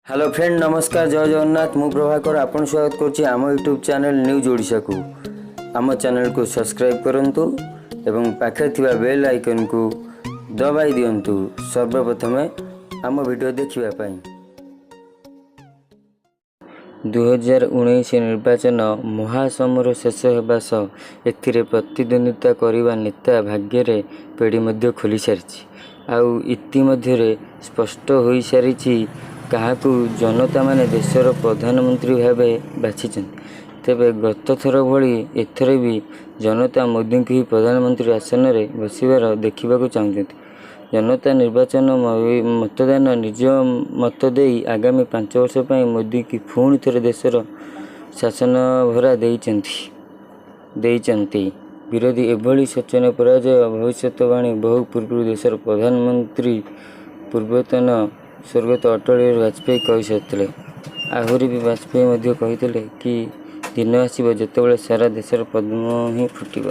Hello friend, ନମସ୍କାର, ଜୟ ଜଗନ୍ନାଥ। ମୁଁ ପ୍ରଭାକର, ଆପଣ ସ୍ୱାଗତ କରୁଛି ଆମ ୟୁଟ୍ୟୁବ୍ ଚ୍ୟାନେଲ୍ ନ୍ୟୁଜ୍ ଓଡ଼ିଶାକୁ। ଆମ ଚ୍ୟାନେଲକୁ ସବସ୍କ୍ରାଇବ୍ କରନ୍ତୁ ଏବଂ ପାଖରେ ଥିବା ବେଲ୍ ଆଇକନ୍କୁ ଦବାଇ ଦିଅନ୍ତୁ ସର୍ବପ୍ରଥମେ ଆମ ଭିଡ଼ିଓ ଦେଖିବା ପାଇଁ। 2019 ନିର୍ବାଚନ ମହାସମର ଶେଷ ହେବା ସହ ଏଥିରେ ପ୍ରତିଦ୍ୱନ୍ଦ୍ୱିତା କରିବା ନେତା ଭାଗ୍ୟରେ ପେଡ଼ି ମଧ୍ୟ ଖୋଲିସାରିଛି। ଆଉ ଇତିମଧ୍ୟରେ ସ୍ପଷ୍ଟ ହୋଇସାରିଛି କାହାକୁ ଜନତାମାନେ ଦେଶର ପ୍ରଧାନମନ୍ତ୍ରୀ ଭାବେ ବାଛିଛନ୍ତି। ତେବେ ଗତଥର ଭଳି ଏଥର ବି ଜନତା ମୋଦିଙ୍କୁ ହିଁ ପ୍ରଧାନମନ୍ତ୍ରୀ ଆସନରେ ବସିବାର ଦେଖିବାକୁ ଚାହୁଁଛନ୍ତି। ଜନତା ନିର୍ବାଚନ ମତଦାନ ନିଜ ମତ ଦେଇ ଆଗାମୀ 5 ବର୍ଷ ପାଇଁ ମୋଦିଙ୍କୁ ପୁଣି ଥରେ ଦେଶର ଶାସନଭାର ଦେଇଛନ୍ତି। ବିରୋଧୀ ଏଭଳି ଶୋଚନୀୟ ପରାଜୟ ଭବିଷ୍ୟତବାଣୀ ବହୁ ପୂର୍ବରୁ ଦେଶର ପ୍ରଧାନମନ୍ତ୍ରୀ ପୂର୍ବତନ ସ୍ୱର୍ଗତ ଅଟଳ ବିହାରୀ ବାଜପେୟୀ କହିସାରିଥିଲେ। ଆହୁରି ବି ବାଜପେୟୀ ମଧ୍ୟ କହିଥିଲେ କି, ଦିନ ଆସିବ ଯେତେବେଳେ ସାରା ଦେଶରେ ପଦ୍ମ ହିଁ ଫୁଟିବ।